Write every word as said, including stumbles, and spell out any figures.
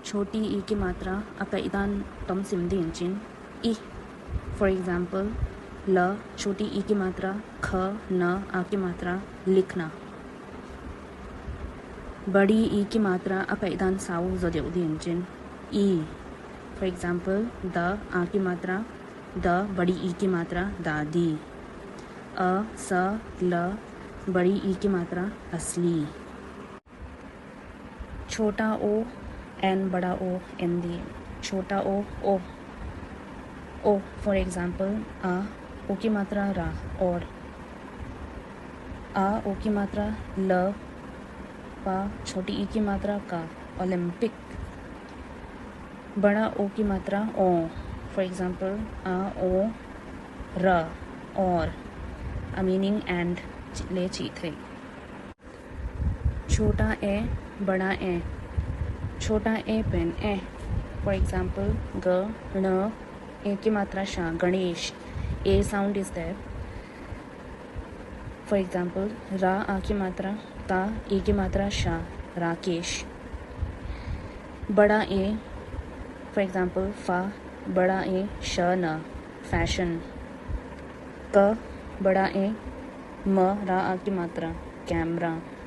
छोटी ई की मात्रा आ पैदान तम सिम दिंचिन, ई। For example, ल, छोटी ई की मात्रा ख, न, आ की मात्रा लिखना। बड़ी ई की मात्रा आ पैदान साउ जदेउ दिंचिन, ई। For example, द, आ की मात्रा द, बड़ी ई की मात्रा दादी। अ, स, ल, बड़ी ई की मात्रा असली। छोटा ओ and बड़ा ओ and दी। छोटा ओ, ओ। ओ, for example, आ, ओ की मात्रा रा, और। आ, ओ की मात्रा ल, पा, छोटी ई की मात्रा का, ओलंपिक। बड़ा ओ की मात्रा ओ, for example, आ, ओ, र, और। A meaning and ले चीत है। छोटा ए, बड़ा ए। छोटा ए पेन ए। For example, ग, ण, ए की मात्रा शा, Ganesh. A sound is there. For example, रा, आ की मात्रा ता, ए की मात्रा शा, राकेश। बड़ा ए, for example, फा, बड़ा ए, श, न, fashion। क, बड़ा ए, म, रा, आ की मात्रा, camera।